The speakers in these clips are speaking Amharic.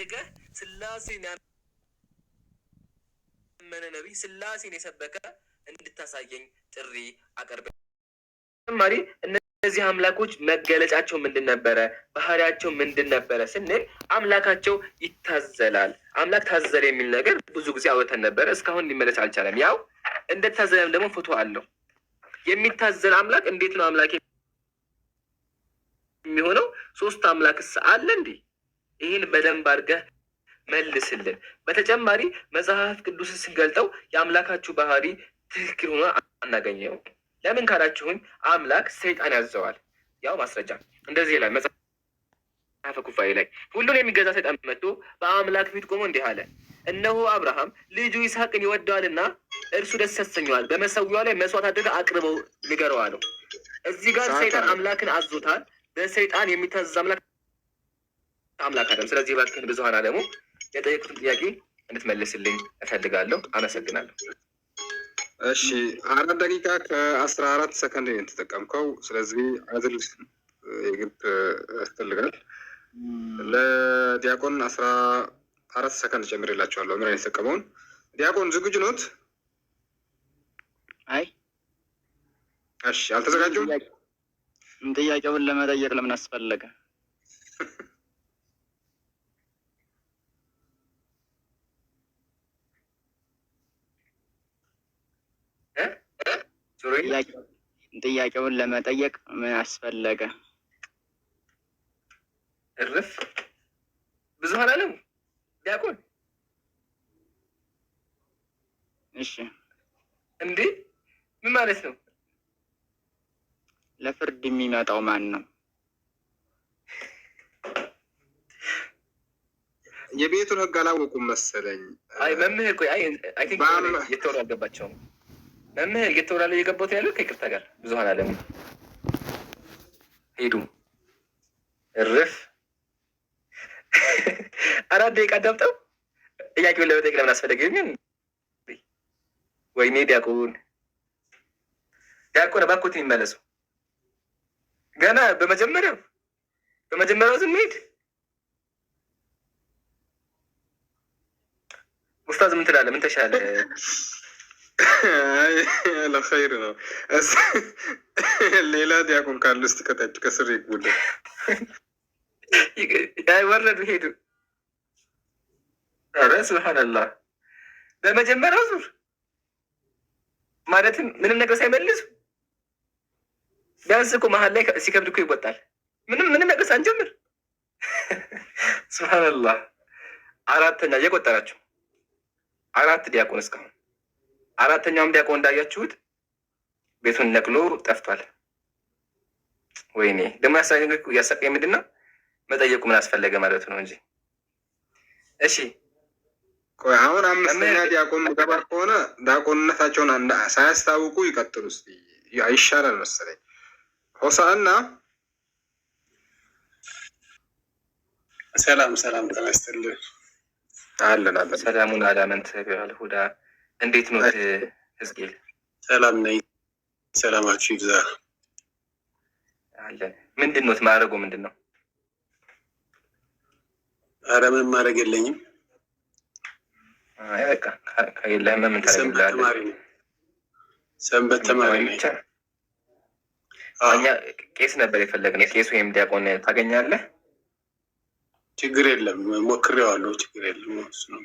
ፈልገህ ስላሴን ያመነ ነቢይ፣ ስላሴን የሰበከ እንድታሳየኝ ጥሪ አቀርብ። ተጨማሪ እነዚህ አምላኮች መገለጫቸው ምንድን ነበረ? ባህሪያቸው ምንድን ነበረ ስንል አምላካቸው ይታዘላል። አምላክ ታዘለ የሚል ነገር ብዙ ጊዜ አውርተን ነበረ። እስካሁን ሊመለስ አልቻለም። ያው እንደታዘለም ደግሞ ፎቶ አለው። የሚታዘል አምላክ እንዴት ነው አምላክ የሚሆነው? ሶስት አምላክስ አለ እንዴ? ይህን በደንብ አድርገህ መልስልን። በተጨማሪ መጽሐፍ ቅዱስን ስንገልጠው የአምላካችሁ ባህሪ ትክክል ሆኖ አናገኘውም። ለምን ካላችሁኝ አምላክ ሰይጣን ያዘዋል። ያው ማስረጃ እንደዚህ ይላል መጽሐፈ ኩፋዬ ላይ፣ ሁሉን የሚገዛ ሰይጣን መጥቶ በአምላክ ፊት ቆሞ እንዲህ አለ፣ እነሆ አብርሃም ልጁ ይስሐቅን ይወደዋልና እርሱ ደስ ያሰኘዋል። በመሰዊያው ላይ መስዋዕት አድርገህ አቅርበው ንገረው አለው። እዚህ ጋር ሰይጣን አምላክን አዞታል። በሰይጣን የሚታዘዝ አምላክ አምላክ አይደለም። ስለዚህ እባክህን ብዙሀን አለሙ የጠየቁትን ጥያቄ እንድትመልስልኝ እፈልጋለሁ። አመሰግናለሁ። እሺ፣ 4 ደቂቃ ከ14 ሰከንድ ነው የተጠቀምከው። ስለዚህ አድል የግድ ያስፈልጋል። ለዲያቆን 14 ሰከንድ ጨምሬላቸዋለሁ። ምራን የተጠቀመውን። ዲያቆን ዝግጁ ኖት? አይ። እሺ፣ አልተዘጋጁም? ጥያቄውን ለመጠየቅ ለምን አስፈለገ? ጥያቄውን ለመጠየቅ ምን አስፈለገ? እርፍ፣ ብዙሀን አለሙ ዲያቆን። እሺ። እንዴ፣ ምን ማለት ነው? ለፍርድ የሚመጣው ማን ነው? የቤቱን ህግ አላወቁም መሰለኝ። አይ መምህር፣ ቆይ፣ I think እየተወራ አልገባቸውም። መምህር፣ እየተወራ ላይ የገባሁት ያለው ከይቅርታ ጋር ብዙሀን አለሙ ሄዱ። እርፍ፣ 4 ደቂቃ አዳምጠው ጥያቄውን ለመጠየቅ ለምን አስፈለገ? ግን ወይኔ ዲያቆን፣ ዲያቆን እባክዎት የሚመለሱ። ገና በመጀመሪያው ዝም ሄድ። ኡስታዝ ምን ትላለህ? ምን ተሻለ? ለኸይር ነው። ሌላ ዲያቆን ካሉ እስቲ ከታች ከስር ይግቡልን። ወረዱ ሄዱ። ኧረ ስብሓንላህ፣ በመጀመሪያው ዙር ማለትም ምንም ነገር ሳይመልሱ። ቢያንስ እኮ መሀል ላይ ሲከብድ እኮ ይወጣል። ምንም ምንም ነገር ሳንጀምር፣ ስብሓንላህ። አራተኛ እየቆጠራችሁ፣ አራት ዲያቆን እስካሁን። አራተኛውም ዲያቆን እንዳያችሁት ቤቱን ነቅሎ ጠፍቷል። ወይኔ ደግሞ ያሳቀኝ ምንድን ነው፣ መጠየቁ ምን አስፈለገ ማለቱ ነው እንጂ። እሺ። ቆይ፣ አሁን አምስተኛ ዲያቆን ገባ ከሆነ ዲያቆንነታቸውን ሳያስታውቁ ይቀጥሉ እስኪ፣ ይሻላል መሰለኝ። ሆሳዕና። ሰላም ሰላም፣ ጤና ይስጥልኝ። አለን አለን። ሰላሙን አላመን ተቢዐል ሁዳ። እንዴት ኖት ህዝቅኤል? ሰላም ነኝ። ሰላማችሁ ይብዛ። አለን። ምንድን ኖት፣ ማዕረጉ ምንድን ነው? ኧረ ምንም ማድረግ የለኝም። አይ በቃ ከየለህም ምን ሰንበት ታደርግልሃለህ? ተማሪ ነኝ። ሰንበት ተማሪ ነኝ። ብቻ እኛ ቄስ ነበር የፈለግነው። ቄስ ወይም ዲያቆን ታገኛለህ? ችግር የለም፣ ሞክሬዋለሁ። ችግር የለም። እሱ ነው።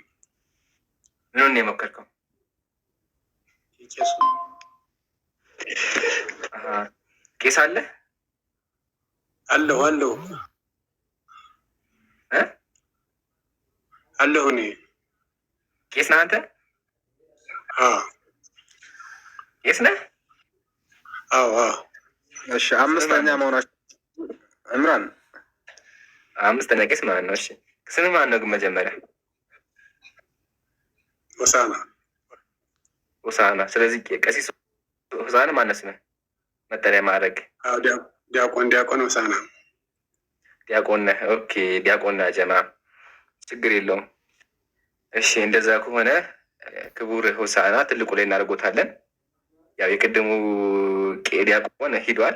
ምኑን ነው የሞከርከው? ቄሱ። አሃ፣ ቄስ አለ? አለሁ አለሁ። እ? አለሁ እኔ። ቄስ ነህ አንተ? አዎ። ቄስ ነህ? አዎ። እሺ፣ አምስተኛ መሆናቸው እምራን። አምስተኛ ቄስ ማለት ነው። እሺ፣ ስምህ ማን ነው ግን መጀመሪያ? ሆሳና። ሆሳና። ስለዚህ ቀሲስ ሆሳና ማነው ስምህ? መጠሪያ ማዕረግ? አዎ፣ ዲያቆን ሆሳና። ዲያቆን ነህ። Okay፣ ዲያቆን ነህ። ጀማ ችግር የለውም። እሺ፣ እንደዛ ከሆነ ክቡር ሆሳና ትልቁ ላይ እናደርጎታለን። ያው የቅድሙ ዲያቆን ሂዷል።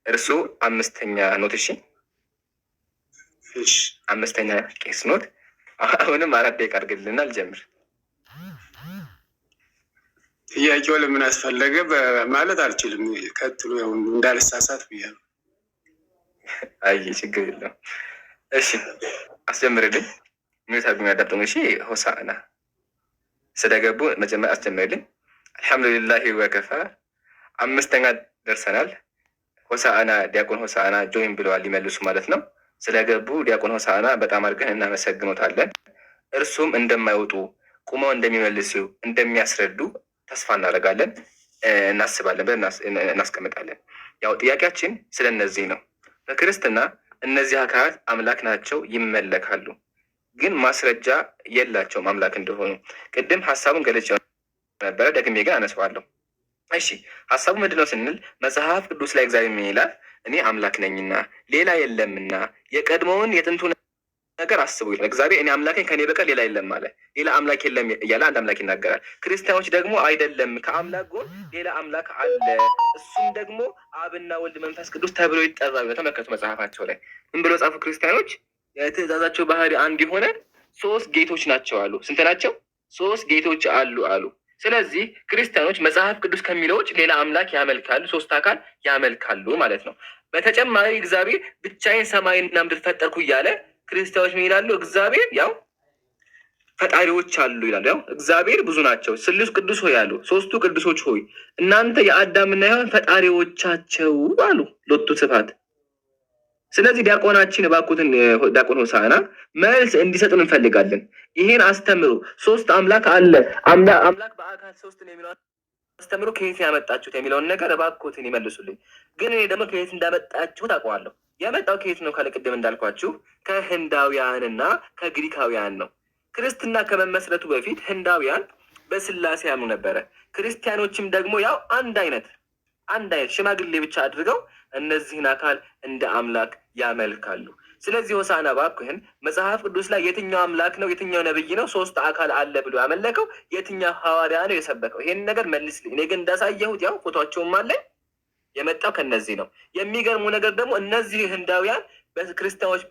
እርሱ አምስተኛ ኖት። እሺ። እሺ። አምስተኛ ቄስ ኖት። አሁንም 4 ደቂቃ አድርግልና ልጀምር። ጥያቄው ለምን አስፈለገ ማለት አልችልም። ቀጥሉ፣ ያው እንዳልሳሳት ብዬ ነው። አይ ችግር የለውም። እሺ አስጀምርልኝ። Mute አድርጎ የሚያዳምጡን እሺ። ሆሳዕና ስለገቡ መጀመሪያ አስጀምርልኝ። አልሐምዱሊላሂ ወከፋ። አምስተኛ ደርሰናል። ሆሳዕና ዲያቆን ሆሳዕና join ብለዋል ሊመልሱ ማለት ነው። ስለገቡ ዲያቆን ሆሳዕና በጣም አድርገን እናመሰግኖታለን። እርሱም እንደማይወጡ ቁመው እንደሚመልሱ እንደሚያስረዱ ተስፋ እናደርጋለን፣ እናስባለን ብለን እናስቀምጣለን። ያው ጥያቄያችን ስለ እነዚህ ነው። በክርስትና እነዚህ አካላት አምላክ ናቸው፣ ይመለካሉ፣ ግን ማስረጃ የላቸውም አምላክ እንደሆኑ። ቅድም ሀሳቡን ገልጬው ነበረ፣ ደግሜ ግን አነሳዋለሁ። እሺ ሀሳቡ ምንድነው ስንል መጽሐፍ ቅዱስ ላይ እግዚአብሔር ምን ይላል? እኔ አምላክ ነኝና ሌላ የለምና የቀድሞውን የጥንቱ ነገር አስቡ ይላል። እግዚአብሔር እኔ አምላክ ነኝ ከእኔ በቀር ሌላ የለም አለ። ሌላ አምላክ የለም እያለ አንድ አምላክ ይናገራል። ክርስቲያኖች ደግሞ አይደለም ከአምላክ ጎን ሌላ አምላክ አለ፣ እሱም ደግሞ አብና ወልድ መንፈስ ቅዱስ ተብሎ ይጠራሉ። ተመልከቱ መጽሐፋቸው ላይ ምን ብሎ ጻፉ? ክርስቲያኖች የትእዛዛቸው ባህሪ አንድ የሆነ ሶስት ጌቶች ናቸው አሉ። ስንት ናቸው? ሶስት ጌቶች አሉ አሉ። ስለዚህ ክርስቲያኖች መጽሐፍ ቅዱስ ከሚለው ውጭ ሌላ አምላክ ያመልካሉ፣ ሶስት አካል ያመልካሉ ማለት ነው። በተጨማሪ እግዚአብሔር ብቻዬን ሰማይና ምድር ፈጠርኩ እያለ ክርስቲያኖች ምን ይላሉ? እግዚአብሔር ያው ፈጣሪዎች አሉ ይላሉ። ያው እግዚአብሔር ብዙ ናቸው። ስሉስ ቅዱስ ሆይ አሉ። ሶስቱ ቅዱሶች ሆይ እናንተ የአዳምና ሔዋን ፈጣሪዎቻቸው አሉ። ሎቱ ስብሐት። ስለዚህ ዲያቆናችን እባክዎትን ዲያቆን ሆሳዕና መልስ እንዲሰጡን እንፈልጋለን። ይሄን አስተምሮ ሶስት አምላክ አለ፣ አምላክ በአካል ሶስት ነው የሚለው አስተምሮ ከየት ያመጣችሁት የሚለውን ነገር እባክዎትን ይመልሱልኝ። ግን እኔ ደግሞ ከየት እንዳመጣችሁት አውቀዋለሁ። የመጣው ከየት ነው ካለ ቅድም እንዳልኳችሁ ከህንዳውያንና ከግሪካውያን ነው። ክርስትና ከመመስረቱ በፊት ህንዳውያን በስላሴ ያምኑ ነበረ። ክርስቲያኖችም ደግሞ ያው አንድ አይነት ሽማግሌ ብቻ አድርገው እነዚህን አካል እንደ አምላክ ያመልካሉ። ስለዚህ ሆሳዕና እባክህን መጽሐፍ ቅዱስ ላይ የትኛው አምላክ ነው፣ የትኛው ነብይ ነው ሶስት አካል አለ ብሎ ያመለከው፣ የትኛው ሐዋርያ ነው የሰበከው? ይሄን ነገር መልስልኝ። እኔ ግን እንዳሳየሁት ያው ፎቶቸውም አለኝ የመጣው ከነዚህ ነው። የሚገርሙ ነገር ደግሞ እነዚህ ህንዳውያን በክርስቲያኖች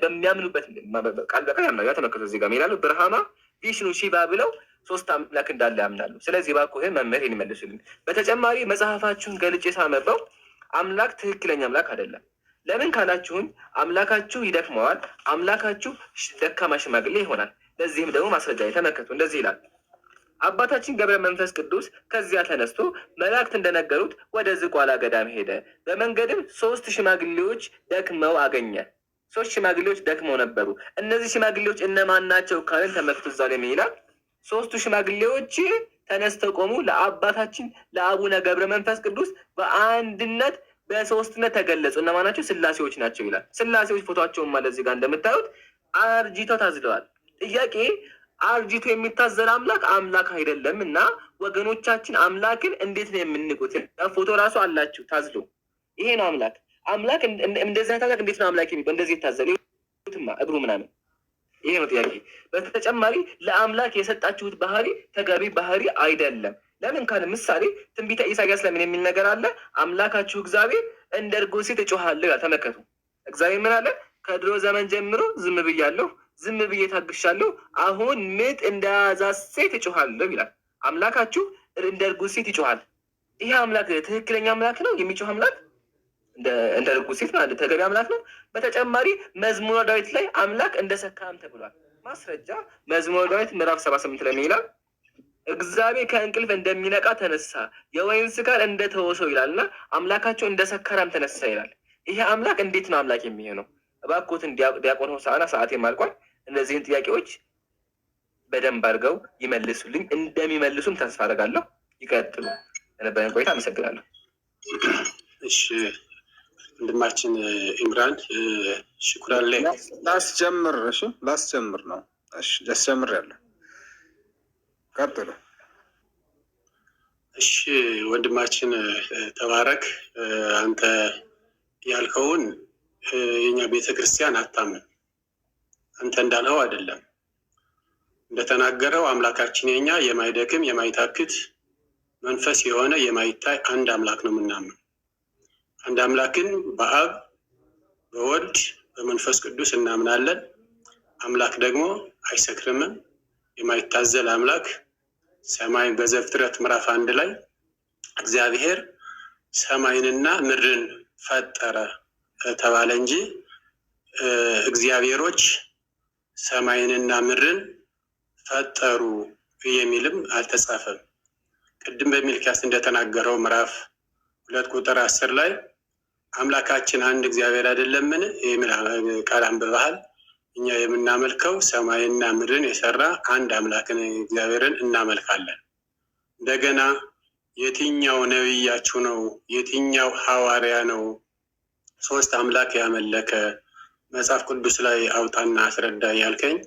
በሚያምኑበት ቃል በቃል ያምናሉ። ተመልከቱ እዚህ ጋር ይላሉ ብርሃማ፣ ቪሽኑ፣ ሺቫ ብለው ሶስት አምላክ እንዳለ ያምናሉ። ስለዚህ እባክህን መምህር ይመልሱልኝ። በተጨማሪ መጽሐፋችሁን ገልጬ ሳነበው አምላክ ትክክለኛ አምላክ አይደለም። ለምን ካላችሁኝ አምላካችሁ ይደክመዋል፣ አምላካችሁ ደካማ ሽማግሌ ይሆናል። ለዚህም ደግሞ ማስረጃ ተመልከቱ። እንደዚህ ይላል። አባታችን ገብረ መንፈስ ቅዱስ ከዚያ ተነስቶ መላእክት እንደነገሩት ወደ ዝቋላ ገዳም ሄደ። በመንገድም ሶስት ሽማግሌዎች ደክመው አገኘ። ሶስት ሽማግሌዎች ደክመው ነበሩ። እነዚህ ሽማግሌዎች እነማን ናቸው ካልን ተመልከቱ እዛ ላይ ምን ይላል? ሶስቱ ሽማግሌዎች ተነስተው ቆሙ። ለአባታችን ለአቡነ ገብረ መንፈስ ቅዱስ በአንድነት በሶስትነት ተገለጹ። እነማን ናቸው? ስላሴዎች ናቸው ይላል። ስላሴዎች ፎቶቸውን ማለት እዚህ ጋር እንደምታዩት አርጅተው ታዝለዋል። ጥያቄ አርጅቶ የሚታዘል አምላክ አምላክ አይደለም እና ወገኖቻችን አምላክን እንዴት ነው የምንቁት? ፎቶ ራሱ አላችሁ ታዝሎ። ይሄ ነው አምላክ። አምላክ እንደዚህ አይነት አምላክ እንዴት ነው አምላክ የሚባል? እንደዚህ የታዘለ እግሩ ምናምን። ይሄ ነው ጥያቄ። በተጨማሪ ለአምላክ የሰጣችሁት ባህሪ ተገቢ ባህሪ አይደለም። ለምን ካለ ምሳሌ ትንቢተ ኢሳያስ ለምን የሚል ነገር አለ? አምላካችሁ እግዚአብሔር እንደ እርጉዝ ሴት እጮኻለሁ ይላል። ተመልከቱ። እግዚአብሔር ምን አለ? ከድሮ ዘመን ጀምሮ ዝም ብያለሁ፣ ዝም ብዬ ታግሻለሁ። አሁን ምጥ እንደያዛት ሴት እጮኻለሁ ይላል። አምላካችሁ እንደ እርጉዝ ሴት ይጮሃል። ይሄ አምላክ ትክክለኛ አምላክ ነው? የሚጮህ አምላክ እንደ እርጉዝ ሴት ማለት ተገቢ አምላክ ነው? በተጨማሪ መዝሙረ ዳዊት ላይ አምላክ እንደ ሰካራም ተብሏል። ማስረጃ መዝሙረ ዳዊት ምዕራፍ 78 ላይ ይላል እግዚአብሔር ከእንቅልፍ እንደሚነቃ ተነሳ፣ የወይን ስካር እንደተወሰው ይላል እና አምላካቸው እንደ ሰካራም ተነሳ ይላል። ይሄ አምላክ እንዴት ነው አምላክ የሚሆነው? እባክዎትን ዲያቆን ሆሳዕና ሰዓቴም አልቋል። እነዚህን ጥያቄዎች በደንብ አድርገው ይመልሱልኝ። እንደሚመልሱም ተስፋ አደርጋለሁ። ይቀጥሉ። ለነበረን ቆይታ አመሰግናለሁ። እሺ ወንድማችን ኢምራን ሽኩራን ላይ ላስጀምር። እሺ ላስጀምር ነው። እሺ ላስጀምር ያለ ቀጥሉ። እሺ ወንድማችን ተባረክ። አንተ ያልከውን የኛ ቤተ ክርስቲያን አታምንም። አንተ እንዳልኸው አይደለም። እንደተናገረው አምላካችን የኛ የማይደክም የማይታክት መንፈስ የሆነ የማይታይ አንድ አምላክ ነው የምናምነው። አንድ አምላክን በአብ በወልድ በመንፈስ ቅዱስ እናምናለን። አምላክ ደግሞ አይሰክርምም። የማይታዘል አምላክ ሰማይን በዘፍጥረት ምዕራፍ 1 ላይ እግዚአብሔር ሰማይንና ምድርን ፈጠረ ተባለ እንጂ እግዚአብሔሮች ሰማይንና ምድርን ፈጠሩ የሚልም አልተጻፈም። ቅድም በሚልኪያስ እንደተናገረው ምዕራፍ 2 ቁጥር 10 ላይ አምላካችን አንድ እግዚአብሔር አይደለምን የሚል ቃል አንብበሃል። እኛ የምናመልከው ሰማይና ምድርን የሰራ አንድ አምላክን እግዚአብሔርን እናመልካለን። እንደገና የትኛው ነቢያችሁ ነው? የትኛው ሐዋርያ ነው ሶስት አምላክ ያመለከ? መጽሐፍ ቅዱስ ላይ አውጣና አስረዳ ያልከኝ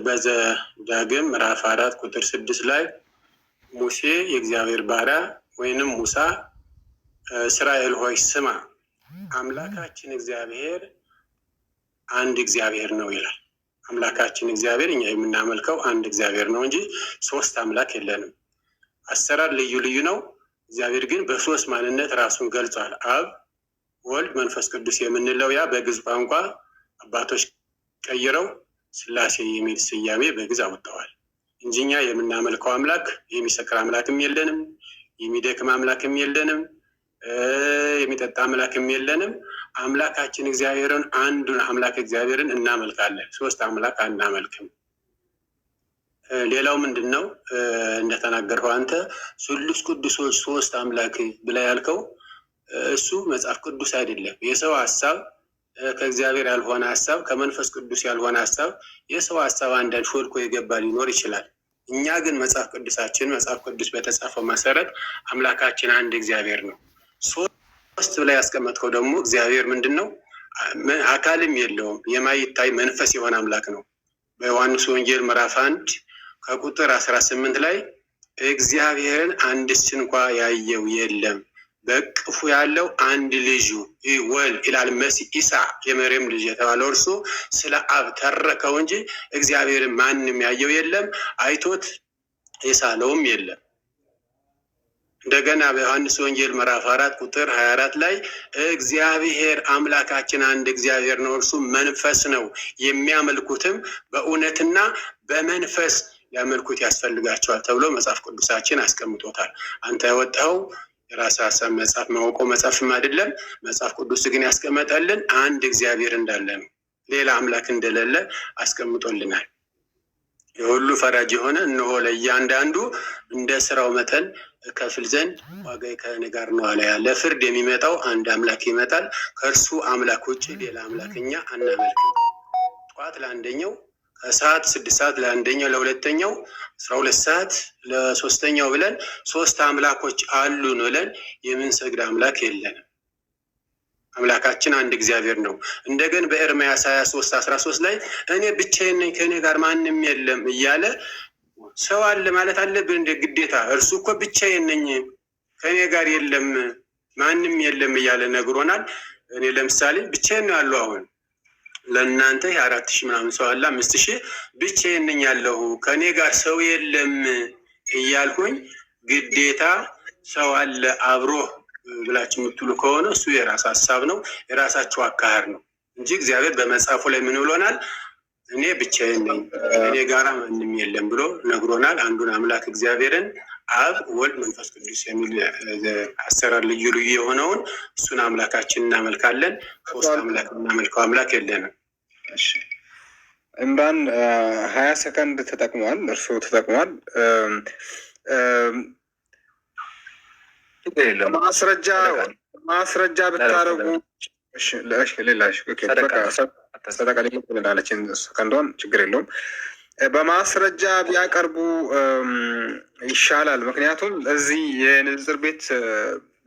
በዘዳግም ምዕራፍ 4 ቁጥር 6 ላይ ሙሴ የእግዚአብሔር ባሪያ ወይንም ሙሳ እስራኤል ሆይ ስማ፣ አምላካችን እግዚአብሔር አንድ እግዚአብሔር ነው ይላል። አምላካችን እግዚአብሔር እኛ የምናመልከው አንድ እግዚአብሔር ነው እንጂ ሶስት አምላክ የለንም። አሰራር ልዩ ልዩ ነው። እግዚአብሔር ግን በሶስት ማንነት ራሱን ገልጿል። አብ፣ ወልድ፣ መንፈስ ቅዱስ የምንለው ያ በግዕዝ ቋንቋ አባቶች ቀይረው ስላሴ የሚል ስያሜ በግዕዝ አውጥተዋል እንጂ እኛ የምናመልከው አምላክ የሚሰክር አምላክም የለንም፣ የሚደክም አምላክም የለንም፣ የሚጠጣ አምላክም የለንም። አምላካችን እግዚአብሔርን አንዱን አምላክ እግዚአብሔርን እናመልካለን። ሶስት አምላክ አናመልክም። ሌላው ምንድን ነው? እንደተናገርከው አንተ ስሉስ ቅዱሶች ሶስት አምላክ ብለህ ያልከው እሱ መጽሐፍ ቅዱስ አይደለም። የሰው ሀሳብ፣ ከእግዚአብሔር ያልሆነ ሀሳብ፣ ከመንፈስ ቅዱስ ያልሆነ ሀሳብ፣ የሰው ሀሳብ አንዳንድ ሾልኮ የገባ ሊኖር ይችላል። እኛ ግን መጽሐፍ ቅዱሳችን መጽሐፍ ቅዱስ በተጻፈው መሰረት አምላካችን አንድ እግዚአብሔር ነው። ሶስት ብለህ ያስቀመጥከው ደግሞ እግዚአብሔር ምንድን ነው? አካልም የለውም፣ የማይታይ መንፈስ የሆነ አምላክ ነው። በዮሐንስ ወንጌል ምዕራፍ 1 ከቁጥር 18 ላይ እግዚአብሔርን አንድስ እንኳ ያየው የለም፣ በእቅፉ ያለው አንድ ልጁ ወልድ ይላል መሲህ ኢሳ የመርየም ልጅ የተባለው እርሱ ስለ አብ ተረከው እንጂ እግዚአብሔርን ማንም ያየው የለም፣ አይቶት የሳለውም የለም። እንደገና በዮሐንስ ወንጌል ምዕራፍ 4 ቁጥር 24 ላይ እግዚአብሔር አምላካችን አንድ እግዚአብሔር ነው፣ እርሱ መንፈስ ነው፣ የሚያመልኩትም በእውነትና በመንፈስ ሊያመልኩት ያስፈልጋቸዋል ተብሎ መጽሐፍ ቅዱሳችን አስቀምጦታል። አንተ ያወጣኸው የራስህ ሀሳብ መጽሐፍ ማውቀው መጽሐፍም አይደለም። መጽሐፍ ቅዱስ ግን ያስቀመጠልን አንድ እግዚአብሔር እንዳለ ነው፣ ሌላ አምላክ እንደሌለ አስቀምጦልናል። የሁሉ ፈራጅ የሆነ እነሆ ለእያንዳንዱ እንደ ስራው መጠን እከፍል ዘንድ ዋጋዬ ከእኔ ጋር ነው አለ። ለፍርድ የሚመጣው አንድ አምላክ ይመጣል። ከእርሱ አምላክ ውጭ ሌላ አምላክ እኛ አናመልክም። ጠዋት ለአንደኛው ከሰዓት 6 ሰዓት ለአንደኛው፣ ለሁለተኛው 12 ሰዓት ለሶስተኛው ብለን ሶስት አምላኮች አሉን ብለን የምንሰግድ አምላክ የለንም። አምላካችን አንድ እግዚአብሔር ነው። እንደገን በኤርምያስ 23:13 ላይ እኔ ብቻዬን ነኝ ከእኔ ጋር ማንም የለም እያለ ሰው አለ ማለት አለብን እንደ ግዴታ? እርሱ እኮ ብቻዬን ነኝ ከእኔ ጋር የለም ማንም የለም እያለ ነግሮናል። እኔ ለምሳሌ ብቻዬን ነው ያለው። አሁን ለእናንተ 4,000 ምናምን ሰው አለ፣ 5,000 ብቻዬን ነኝ ያለሁ ከእኔ ጋር ሰው የለም እያልኩኝ ግዴታ ሰው አለ አብሮ ብላችሁ የምትሉ ከሆነ እሱ የራስ ሀሳብ ነው፣ የራሳችሁ አካሄድ ነው እንጂ እግዚአብሔር በመጽሐፉ ላይ ምን ብሎናል? እኔ ብቻዬን ነኝ እኔ ጋራ ማንም የለም ብሎ ነግሮናል። አንዱን አምላክ እግዚአብሔርን አብ፣ ወልድ፣ መንፈስ ቅዱስ የሚል አሰራር ልዩ ልዩ የሆነውን እሱን አምላካችን እናመልካለን። ሶስት አምላክ እናመልከው አምላክ የለንም። እሺ ኢምራን 20 ሰከንድ ተጠቅሟል፣ እርስዎ ተጠቅሟል። ማስረጃ ማስረጃ ብታደርጉ ሌላ ሰደቃ ላለችን ሰከንዷን ችግር የለውም። በማስረጃ ቢያቀርቡ ይሻላል። ምክንያቱም እዚህ የንጽጽር ቤት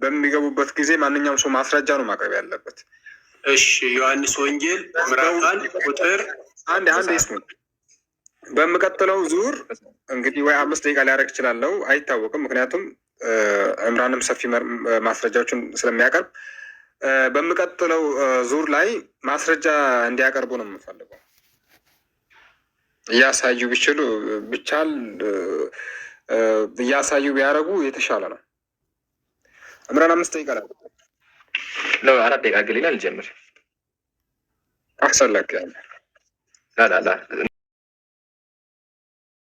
በሚገቡበት ጊዜ ማንኛውም ሰው ማስረጃ ነው ማቅረብ ያለበት። እሺ ዮሐንስ ወንጌል ምዕራፍ 1 ቁጥር አንድ አንድ ይስሙ። በሚቀጥለው ዙር እንግዲህ ወይ 5 ደቂቃ ሊያደርግ እችላለሁ፣ አይታወቅም። ምክንያቱም እምራንም ሰፊ ማስረጃዎችን ስለሚያቀርብ በሚቀጥለው ዙር ላይ ማስረጃ እንዲያቀርቡ ነው የምፈልገው። እያሳዩ ቢችሉ ቢቻል እያሳዩ ቢያደርጉ የተሻለ ነው። እምራን 5 ደቂቃ ላይ ነው፣ 4 ደቂቃ ግሊና ልጀምር። አሰለክ ያለ لا لا لا.